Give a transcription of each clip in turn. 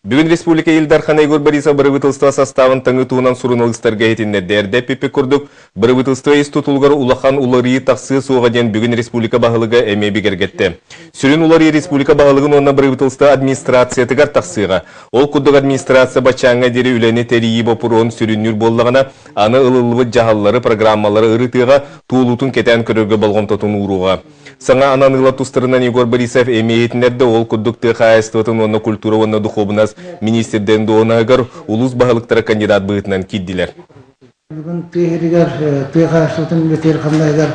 Бүгүн республика Ил Дархана Егор Борисов бырабыыталыстыба састаабын таҥыы туһунан суруналыыстарга иһитиннэрдэ. Эрдэ эппиппит курдук, бырабыыталыстыба ис тутулугар улахан уларыйыы тахсыа суоҕа диэн бүгүн республика баһылыга эмиэ бигэргэттэ. Сүрүн уларыйыы республика баһылыгын уонна бырабыыталыстыба администрациятыгар тахсыаҕа. Ол курдук администрация баччааҥҥа диэри үлэни тэрийии боппуруоһун сүрүннүүр буоллаҕына, аны ылыллыбыт дьаһаллары, программалары ырытыаҕа, туолуутун кэтээн көрөргө болҕомтотун ууруоҕа. Саҥа ананыылар тустарынан Егор Борисов эмиэ иһитиннэрдэ, ол курдук тыа хаһаайыстыбатын уонна культура уонна духуобунас миниистирдэрин дуоһунаһыгар улуус баһылыктара кандидат быһыытынан киирдилэр. Бүгүн тыа сиригэр, тыа хаһаайыстыбатын үлэтигэр хамнаһыгар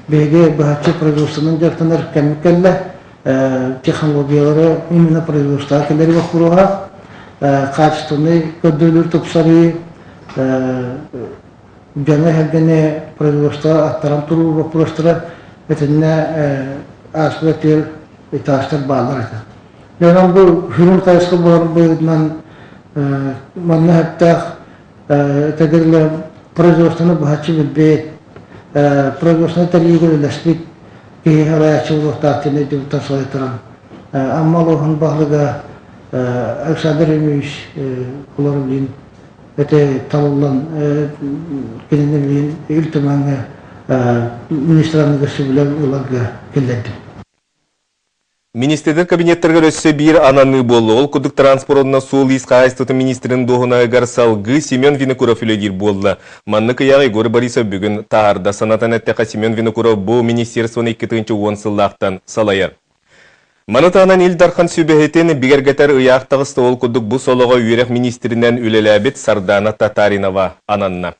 биһиги быһаччы производствонан дьарыктанар кэммит кэллэ. Технологиялары именно производствоҕа киллэрии боппуруоһа, качественный көрдөрүүлүр тупсарыы, дьону-сэргэни производство аттаран туруу боппуруостара итиннэ ааспыт өттүгэр этажтар бааллар этэ. Дьонон бу сүрүн хайысха буолар быһыытынан манна сөптөөх этэгиллэр производствоны быһаччы билбит, производствоны тэрийиигэ үлэлэспит киһи салайааччы буолуохтаах диэн өйдөбүлтэн салайтаран Амма улууһун баһылыга Александр Ильич олору Ити талыллан кинини билигин Ил Түмэҥҥэ министранныга сөбүлэҥ ыларга киллэрдим. Министрдэр кабинеттарыгар өссө биир ананыы буолла. Ол курдук транспорт уонна суол-иис хаһаайыстыбатын министрин дуоһунаһыгар салгыы Семен Винокуров үлэлиир буолла. Маннык ыйааҕы Егор Борисов бүгүн таһаарда. Санатан эттэххэ, Семен Винокуров бу министерствоны 2010 сыллаахтан салайар. Маны таһынан Ил Дархан сүбэһитин бигэргэтэр ыйаах таҕыста, ол курдук бу солоҕо үөрэх миниистиринэн үлэлээбит Сардаана Татаринова ананна.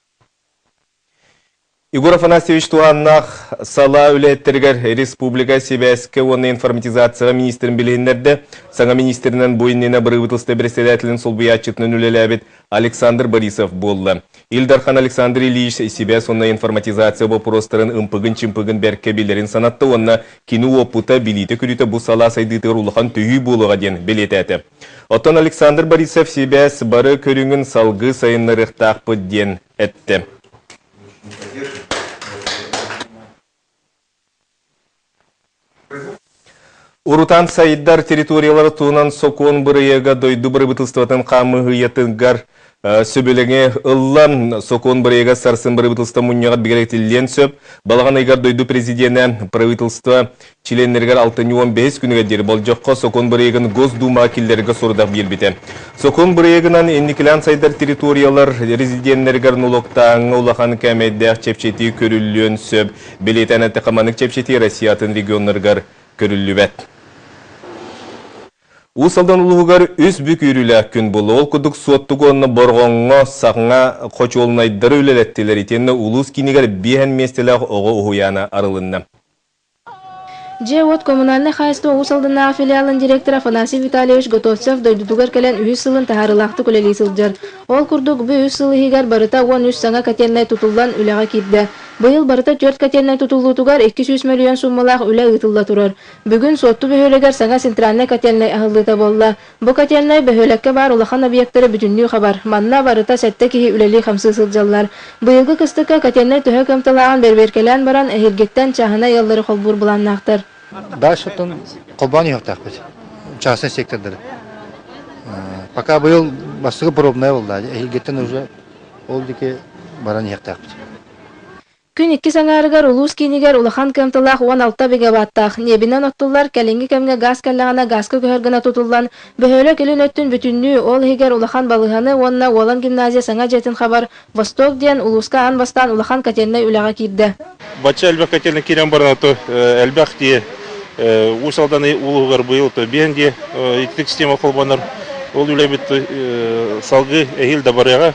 Егор Афанасьевич туһааннаах салаа үлэһиттэригэр республика сибээскэ уонна информатизацияҕа министрин билиһиннэрдэ. Саҥа министринэн бу иннинэ бырабыыталыстыба председателин солбуйааччытынан үлэлээбит Александр Борисов буолла. Ил Дархан Александр Ильич сибээс уонна информатизация боппуруостарын ымпыгын-чымпыгын бэркэ билэрин санатта уонна кини уопута, билиитэ-көрүүтэ бу салаа сайдыытыгар улахан төһүү буолуоҕа диэн бэлиэтээтэ. Оттон Александр Борисов сибээс бары көрүҥүн салгыы сайыннарыахтаахпыт диэн эттэ. Урутаан сайдар территориялары туһунан сокуон бырайыага дойду бырабыыталыстыбатын хаамыһыйатыгар сөбүлэҥи ылла. Сокуон бырайыага сарсын бырабыыталыстыба мунньаҕар бигэргэтиллиэн сөп. Балаҕан ыйыгар дойду президенэ правительство чилиэннэригэр алтынньы 15 күнүгэр диэри болдьоххо сокуон бырайыагын Госдумаҕа киллэрэргэ сорудах биэрбитэ. Сокуон бырайыагынан инникилээн сайдар территориялар резиденнэригэр нолуоктааҥҥа улахан кээмэйдээх чэпчэтии көрүллүөн сөп. Бэлиэтээн эттэххэ, маннык чэпчэтии Россия атын регионнарыгар көрүллүбэт. Уус Алдан улууһугар үс бүк үөрүүлээх күн буолла. Ол курдук Суоттуга уонна Борҕоҥҥо саҥа хочуолунайдары үлэлэттилэр итиэннэ улуус киинигэр биэһэн миэстэлээх оҕо уһуйаана арылынна. Дьиэ-уот коммунальнай хаһаайыстыба Уус Алданнааҕы филиалын директора Афанасий Витальевич Готовцев дойдутугар кэлэн үһүс сылын таһаарыылаахтык үлэлии сылдьар. Ол курдук, бу үс сыл иһигэр барыта 13 саҥа котельнай тутуллан үлэҕэ киирдэ. Быйыл барыта түөрт котельнай тутуллуутугар 200 мөлүйүөн сууммалаах үлэ ыытылла турар. Бүгүн Суотту бөһүөлэгэр саҥа центральнай котельнай аһыллыыта буолла. Бу котельнай бөһүөлэккэ баар улахан объектары бүтүннүү хабар. Манна барыта сэттэ киһи үлэлии-хамсыы сылдьаллар. Быйылгы кыстыкка котельнай төһө кыамталааҕын бэрэбиэркэлээн баран, эһиилгиттэн чааһынай ыаллары холбуур былааннаахтар. Дальше-тан холбоон иһиэхтээхпит. Частный сектордары. Пока быйыл бастакы пробная буолла. Эһиилгиттэн уже ол диэки баран иһиэхтээхпит. Күн иккис аҥаарыгар улуус киинигэр улахан кыамталаах 16 мегаваттаах ньиэбинэн оттуллар, кэлиҥҥи кэмҥэ гаас кэллэҕинэ гааска көһөр гына тутуллан, бөһүөлэк илин өттүн бүтүннүү, ол иһигэр улахан балыыһаны уонна Уолан гимназия саҥа дьиэтин хабар Восток диэн улууска аан бастаан улахан котельнай үлэҕэ киирдэ. Бачча элбэх котельнай киирэн баран ото элбэх дии Уус Алдан улууһугар быйыл то биэн дии ититик система холбонор. Ол үлэбит салгыы эһиил да барыаҕа.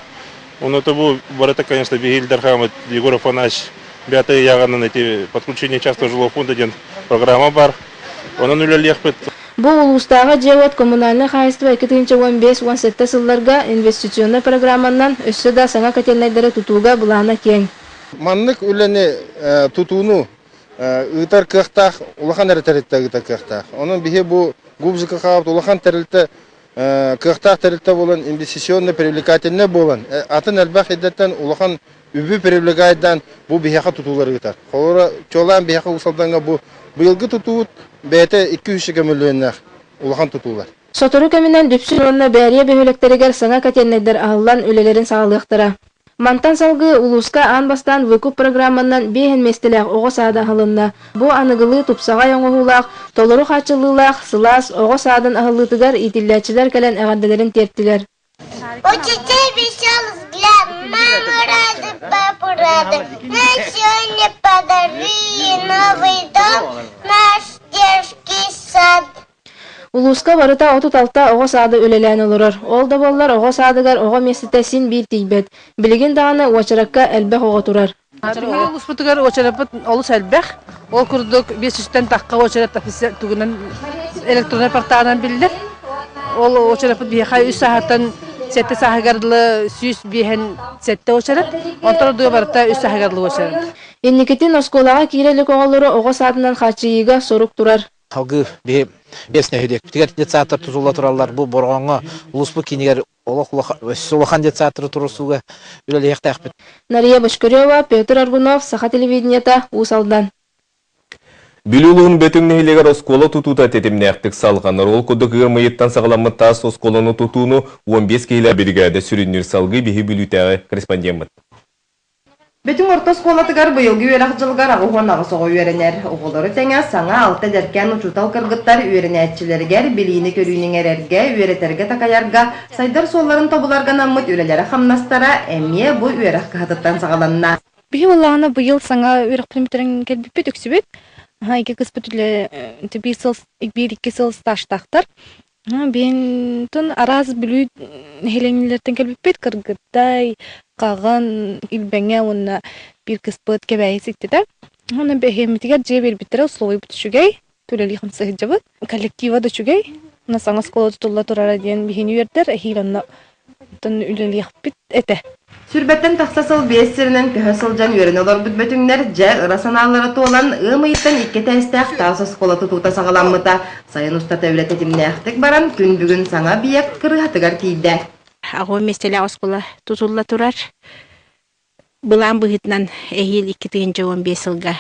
Ону-то бу барыта, конечно, биһиги Дархаммыт Егор Афанасьевич бэйэтэ ыйааҕынан эти подключение частного жилого фонда диэн программа бар. Онон үлэлиэхпит. Бу улуустааҕы дьиэ-уот коммунальнай хаһаайыстыба 2015-17 сылларга инвестиционнай программанан өссө да саҥа котельнайдары тутууга былаана киэҥ. Маннык үлэни тутууну ыытар кыахтаах улахан эрэ тэрилтэ ыытар кыахтаах. Онон биһи бу ГУБЗК хаабыт улахан тэрилтэ кыахтаах тэрилтэ буолан, инвестиционно привлекательнай буолан, атын элбэх идэтэн улахан үбү привлекайдаан бу биһиэхэ тутуулар ыытар. Холобура, чуолаан биһиэхэ Уус Алдаҥҥа бу быйылгы тутуубут бэйэтэ 200 мөлүйүөннээх улахан тутуулар. Сотору кэминэн Дүпсүн уонна Бээрийэ бөһүөлэктэригэр саҥа котельнайдар аһыллан үлэлэрин саҕалыахтара. Мантан салгыы улууска аан бастаан выкуп программанан биэһин миэстэлээх оҕо саада аһылынна. Бу аныгылыы тупсаҕай оҥоһуулаах, толору хааччыллыылаах, сылаас оҕо саадын аһыллыытыгар иитиллээччилэр кэлэн эҕэрдэлэрин тиэртилэр. У детей веселый взгляд, маму рады, папу рады. Нам сегодня подарили новый дом, наш детский сад. Улууска барыта 36 оҕо саада үлэлээн олорор. Ол да буоллар оҕо саадыгар оҕо миэстэтэ син биир тиийбэт. Билигин даҕаны уочаракка элбэх оҕо турар. Биһиги улууспутугар уочараппыт олус элбэх. Ол курдук 500-тэн тахха уочарат тугунан электроннай порталынан биллэр. Ол уочараппыт биһиэхэ үс сааһыттан сэттэ сааһыгар дылы 157 уочарат. Онтон ордуга барыта үс сааһыгар дылы уочарат. Инникитин оскуолаҕа киирэ илик оҕолору оҕо саадынан хааччыйыыга сорук турар. Салгыы биһи биэс нэһилиэкпитигэр детсадтар тутулла тураллар. Бу Бороҕоҥҥо улууспут киинигэр олох өссө улахан детсадтары туруорсууга үлэлиэхтээхпит. Нария Бочкарева, Петр Аргунов, Саха телевидениета, Уус Алдан. Бүлүү улууһун Бөтүҥ нэһилиэгэр оскуола тутуута тэтимнээхтик салҕанар. Ол курдук ыам ыйыттан саҕаламмыт таас оскуоланы тутууну 15 киһилээх биригээдэ сүрүннүүр салгыы биһи Бүлүүтээҕи корреспондеммыт. Бөтүҥ орто оскуолатыгар быйылгы үөрэх дьылыгар 88 оҕо үөрэнэр. Оҕолору тэҥэ саҥа алта эдэркээн учуутал кыргыттар үөрэнээччилэригэр билиини-көрүүнү иҥэрэргэ, үөрэтэргэ-такайарга, сайдар суолларын тобуларга анаммыт үлэлэрэ-хамнастара эмиэ бу үөрэх кыһатыттан саҕаланна. Биһи буоллаҕына быйыл саҥа үөрэхпитин бүтэрэн кэлбиппит үксүбүт. Икки кыспыт үлэ биир сыл биир-икки сыл стажтаахтар. Биһинтэн араас Бүлүү нэһилиэнньэлэриттэн кэлбиппит Кыргыдай, Хаҕын, Илбэҥэ уонна биир кыспыт Кэбээйи ситтитэ. Уонна бэһиэммитигэр дьиэ биэрбиттэрэ, условиебыт үчүгэй, үлэлии-хамсыы сылдьабыт. Коллектива да үчүгэй. Уонна саҥа оскуола тутулла турара диэн биһини үөрдэр, эһиил онно үлэлиэхпит этэ. Сүүрбэттэн тахса сыл биэс сиринэн көһө сылдьан үөрэнэ олорбут бөтүҥнэр дьэ ыра санаалара туолан, ыам ыйыттан икки этээстээх таас оскуола тутуута саҕаламмыта. Сайын устата үлэ тэтимнээхтик баран, күн бүгүн саҥа объект кырыыһатыгар тиийдэ. Аҕа миэстэлээх оскуола тутулла турар. Былаан быһыытынан эһиил 2015 сылга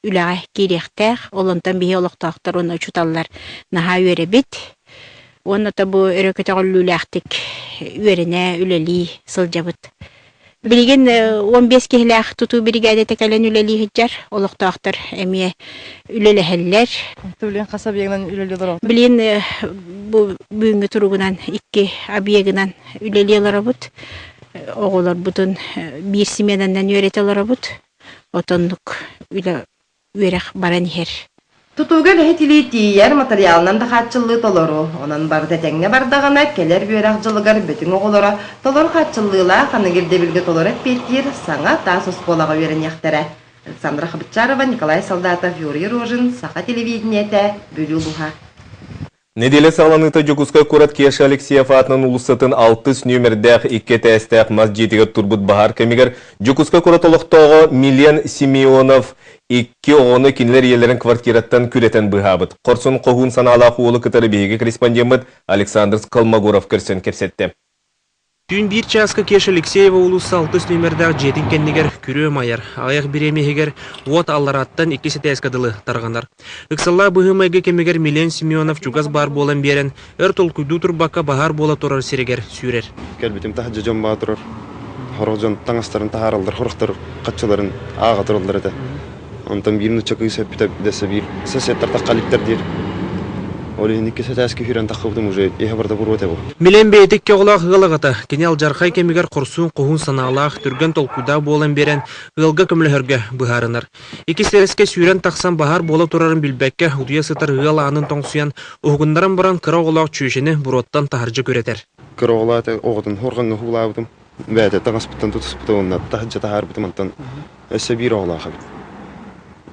үлэҕэ киириэхтээх. Ол онтон биһи олохтоохтор уонна учууталлар наһаа үөрэбит. Уонна то бу өрө көтөҕүллүүлээхтик үөрэнэ, үлэлии сылдьабыт. Билигин 15 киһилээх тутуу биригээдэтэ кэлэн үлэлии сылдьар. Олохтоохтор эмиэ үлэлэһэллэр. Билигин хас объегынан үлэлии олоробут? Билигин бу бүгүҥҥү туругунан икки объегынан үлэлии олоробут. Оҕолорбутун биир сменанан үөрэтэ олоробут. Отоннук үлэ үөрэх баран иһэр. Тутууга үлэһит илии тиийэр, матырыйаалынан да хааччыллыы толору. Онон барыта этэҥҥэ бардаҕына, кэлэр үөрэх дьылыгар Бөтүҥ оҕолоро толору хааччыллыылаах, аныгы ирдэбилгэ толору эппиэттиир саҥа таас оскуолаҕа үөрэниэхтэрэ. Александра Хабытчарова, Николай Солдатов, Юрий Рожин, Саха телевидениетэ, Бүлүү улууһа. Нэдиэлэ саҕаланыыта Дьокуускай куорат Кеша Алексеев аатынан уулуссатын алтыс нүөмэрдээх икки этээстээх мас дьиэтигэр турбут баһаар кэмигэр Дьокуускай куорат олохтооҕо Милен Симеонов икки оҕону кинилэр ийэлэрин квартираттан күрэтэн быыһаабыт. Хорсун хоһуун санаалаах уолу кытары биһиги корреспондеммыт Александр Колмогоров көрсөн кэпсэттэ. Түүн биир чааска Кеша Алексеева уулусса алтыс нүөмэрдээх дьиэтин кэннигэр күрүө майар, аҕыйах бириэмэ иһигэр уот алларааттан иккис этээскэ дылы тарҕанар. Ыксаллаах быһыы-майгы кэмигэр Милен Семенов чугас баар буолан биэрэн, өр толкуйдуу турбакка баһаар буола турар сиригэр сүүрэр. Кэлбитим таһырдьа дьон баа турар. Сорох дьон таҥастарын таһаараллар, сорохтор хаччыларын ааҕа тураллар этэ. Онтон биир нучча кыыс эппитэ дэсэ биир сосеттар таххаликтар диир. Ол иһин иккис этээскэ киирэн таххыбытым уже иһэ барда буруот эбу. Милен бэйэтэ икки оҕолоох ыал аҕата. Кини алдьархай кэмигэр хорсун хоһуун санаалаах, түргэн толкуйдаах буолан биэрэн, ыалга көмөлөһөргө быһаарынар. Иккис этээскэ сүүрэн тахсан баһаар буола турарын билбэккэ, утуйа сытар ыал аанын тоҥсуйан, уһугуннаран баран кыра оҕолоох чүөчэни буруоттан таһырдьа күрэтэр. Кыра оҕолоох оҕотун хорҕаҥҥа уһуулаабытым. Бэйэтэ таҥаспыттан тутуспута уонна таһырдьа таһаарбытым онтон өссө биир оҕолоох эбит.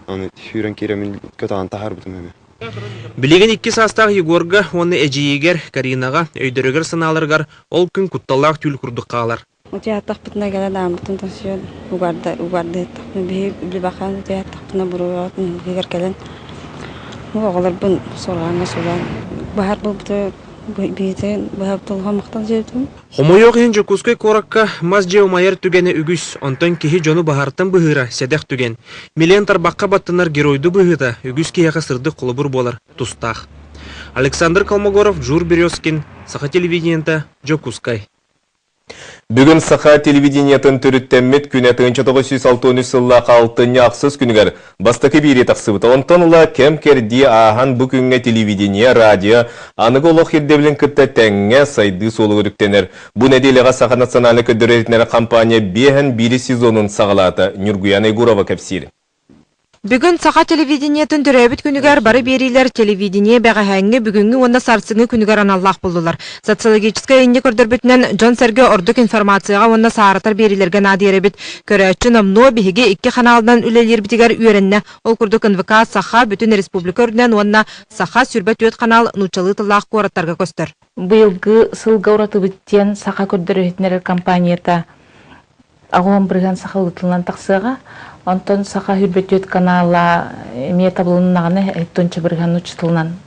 Аны сүүрэн киирэммин көтөҕөн таһаарбытым эмиэ. Билигин икки саастаах Егорга уонна эдьиийигэр Каринаҕа өйдөрүгэр-санааларыгар ол күн кутталлаах түүл курдук хаалар. Утуйааттахпытына кэлэн ааммытын тосуйан угарда угардыһыттахпына биһи билбэххэ утуйааттахпына буруйаҕытын иһигэр кэлэн оҕолорбун сорҕооҥҥо сулаан баһар буолбута биһитин быһа тулхамахтан дьиэтим Хомойуох иһин Дьокуускай куоракка мас дьиэ умайар түгэнэ үгүс, онтон киһи дьону баһаартан быһыыра сэдэх түгэн. Милен тарбахха баттанар геройдуу быһыыта үгүс киһиэхэ сырдык холобур буолар тустаах. Александр Колмогоров, Жур Березкин, Саха телевидениета, Дьокуускай. Бүгүн саха телевидениетын төрүттэммит күнэ 1963 сыллаах алтынньы ахсыс күнүгэр бастакы биэрии тахсыбыта. Онтон ыла кэм-кэрдии ааһан бу күҥҥэ телевидение, радио аныгы олох ирдэбилин кытта тэҥҥэ сайдыы суолугар үктэнэр. Бу нэдиэлэҕэ Саха национальнай көрдөрөр-иһитиннэрэр компания биэһэн биири сезонун саҕалаата. Ньургуяна Егорова кэпсиир. Бүгүн саха телевидениетын төрөөбүт күнүгэр бары биэриилэр телевидение бэҕэһээҥҥи, бүгүҥҥү уонна сарсыҥҥы күнүгэр аналлаах буоллулар. Социологическай ыйынньык көрдөрбүтүнэн, дьон-сэргэ ордук информацияҕа уонна сааратар биэриилэргэ наадыйар эбит. Көрөөччү номнуо биһиги икки ханаалынан үлэлиирбитигэр үөрэннэ. Ол курдук НВК Саха бүтүн республика үрдүнэн уонна Саха 24 ханаал нууччалыы тыллаах куораттарга көстөр. Быйылгы сылга уратыбыт диэн саха көрдөрөр-иһитиннэрэр компанията Аҕыһын бырыһыан сахалыы тахсыаҕа. Онтон Саха Хүрбөтүөт канала эмиэ табылыннаҕына тонча бырыһыан нуучча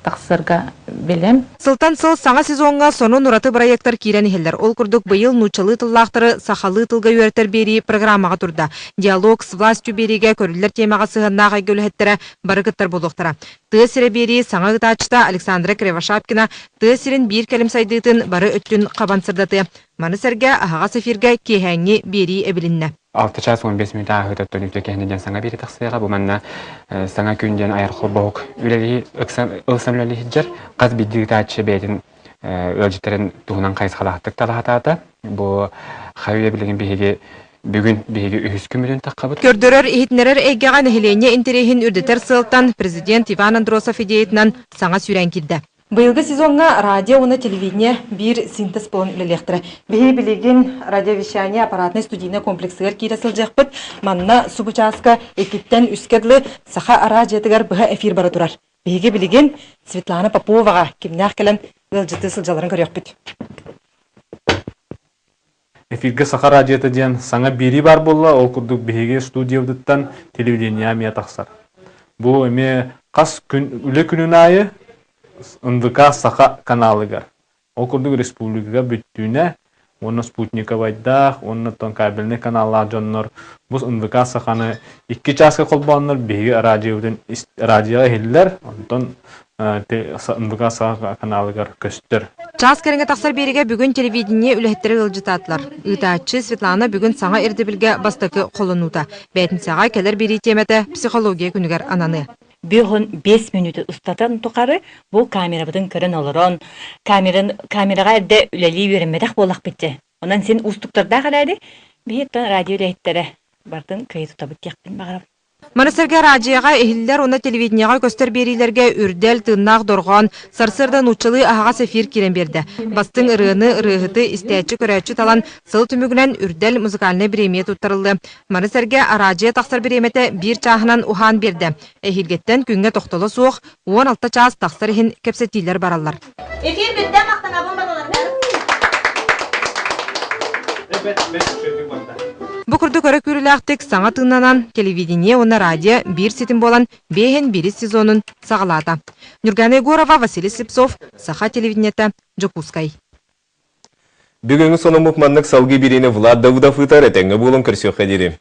тахсарга бэлэм. Сылтан сыл саҥа сезоҥҥа сонун ураты бырайыактар киирэн иһэллэр. Ол курдук быйыл нууччалыы тыллаахтары сахалыы тылга үөрэтэр биэрии программаҕа турда. Диалог с властью биэриигэ көрүллэр тиэмэҕэ сыһыаннаах эйгэ үлэһиттэрэ бары кыттар буолуохтара. Тыа сирэ биэрии саҥа ыытааччыта Александра Кривошапкина тыа сирин биир кэлим сайдыытын бары өттүн хабан сырдатыа. Маны сэргэ аһаҕас эфиргэ киэһээҥҥи биэрии эбилиннэ. 6 час 15 мүнөт ааһыытыттан үтүө киһини диэн саҥа биэрии тахсыаҕа. Бу манна саҥа күн диэн айар холбоһук үлэлии ылсан үлэлии сылдьар. Хас биирдии ыытааччы бэйэтин ыалдьыттарын туһунан хайысхалаахтык талаһатаата. Бу хайы билигин биһиги бүгүн биһиги үһүс күммүтүн таххабыт. Көрдөрөр, иһитиннэрэр эйгэҕэ нэһилиэнньэ интэриэһин үрдэтэр сыалтан президент Иван Андросов идеятынан саҥа сүүрээн киирдэ. Быйылгы сезоҥҥа радио уонна телевидение биир синтез буолан үлэлиэхтэрэ. Биһиги билигин радиовещание аппаратнай студийнай комплексыгар киирэ сылдьыахпыт. Манна субу чааска иккиттэн үскэ дылы Саха араадьыйатыгар быһа эфир бара турар. Биһиги билигин Светлана Поповаҕа кимнээх кэлэн ыалдьыттыы сылдьалларын көрүөхпүт. Эфиргэ Саха радиота диэн саҥа биэрии баар буолла, ол курдук биһиги студиябытыттан телевидение эмиэ тахсар. Бу эмиэ хас күн үлэ күнүн аайы НВК Саха каналыгар. Ол курдук республикаҕа бүттүүнэ уонна спутниковайдаах уонна оттон кабельнай каналлаах дьоннор бу НВК Саханы икки чааска холбооннор биһиги радиобытын радиоҕа иһиллэр, онтон НВК Саха каналыгар көстөр. Чаас кэриҥэ тахсар биэригэ бүгүн телевидение үлэһиттэрэ ыалдьытаатылар. Ыытааччы Светлана бүгүн саҥа ирдэбилгэ бастакы холонуута. Бээтинсэҕэ кэлэр биэрии тиэмэтэ психология күнүгэр ананыа. Биэс 5 мүнүүтэ устатын тухары бу камерабытын көрөн олорон, камеран, камераҕа эрдэ үлэлии үөрэммэтэх буоллахпыт дьэ. Онон син уустуктардаах эрээри, биһиэттэн радио үлэһиттэрэ бартын кыайа тутабыт диэхпин баҕарабын. Маны сэргэ араадьыйаҕа иһиллэр уонна телевидениеҕэ көстөр биэриилэргэ Үрдэл, Тыыннаах дорҕоон, сарсыарда нууччалыы аһаҕас эфир киирэн биэрдэ. Бастыҥ ырыаны, ырыаһыты, истээччи-көрөөччү талан, сыл түмүгүнэн Үрдэл музыкальнай бириэмийэ туттарыллыа. Маны сэргэ араадьыйа тахсар бириэмэтэ биир чааһынан уһаан биэрдэ. Эһиилгэттэн күҥҥэ тохтоло суох 16 чаас тахсар иһин кэпсэтиилэр бараллар. Эфир бүттэ, махтанабын барыларга. Бу курдук өрө күүрүүлээхтик саҥа тыыннанан, телевидение уонна радио биир ситим буолан биэһин биирис сезонун саҕалаата. Нюргана Егорова, Василий Слепцов, Саха телевидениета, Дьокуускай. Бүгүҥҥү сонуммут маннык салгыы биэриини Влад Давыдов ыытар, этэҥҥэ буолун көрсүөххэ диэри.